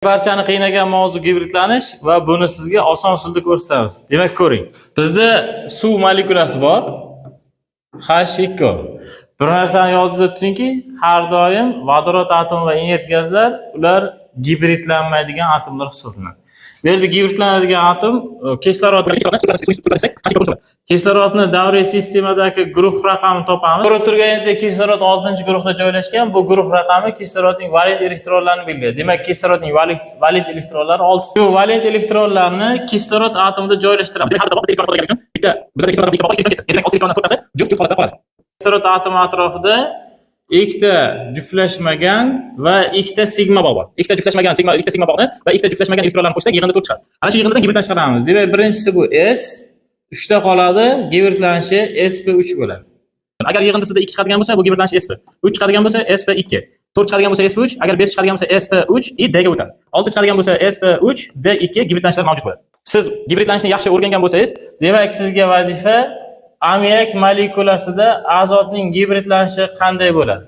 Barchani qiynagan mavzu gibridlanish va buni sizga oson usulda ko'rsatamiz. Demak, ko'ring. Bizda suv molekulasi bor. H2. Bir narsani yodingizda tutingki, har doim vodorod atomi va inert gazlar ular gibridlanmaydigan atomlar hisoblanadi. Bu yerda gibridlanadigan atom kislorod. Kislorodni davriy sistemadagi guruh raqamini topamiz. Ko'rib turganingizdek, kislorod 6-guruhda joylashgan. Bu guruh raqami kislorodning valent elektronlarini belgilaydi. Demak, kislorodning valent elektronlari 6. Bu valent elektronlarni kislorod atomida joylashtiramiz. Bitta bizda kislorod ikkita bor, ikki ketdi. Demak, olti elektrondan to'rttasi juft juft holatda qoladi. Kislorod atomi atrofida ikkita juftlashmagan va ikkita sigma bog' bor. Ikkita juftlashmagan sigma, ikkita sigma bog'ni va ikkita juftlashmagan elektronlarni qo'shsak, yig'indi 4 chiqadi. Ana shu yig'indidan Gibriddan chiqaramiz. Demak, birinchisi bu S, 3 ta qoladi, gibridlanishi sp3 bo'ladi. Agar yig'indisida 2 chiqadigan bo'lsa, bu gibridlanish sp. 3 chiqadigan bo'lsa, sp2. 4 chiqadigan bo'lsa, sp3, agar 5 chiqadigan bo'lsa, sp3 и d ga o'tadi. 6 chiqadigan bo'lsa, sp3, d2 gibridlanishlar mavjud bo'ladi. Siz gibridlanishni yaxshi o'rgangan bo'lsangiz, Demak, sizga vazifa: ammiak molekulasida azotning gibridlanishi qanday bo'ladi?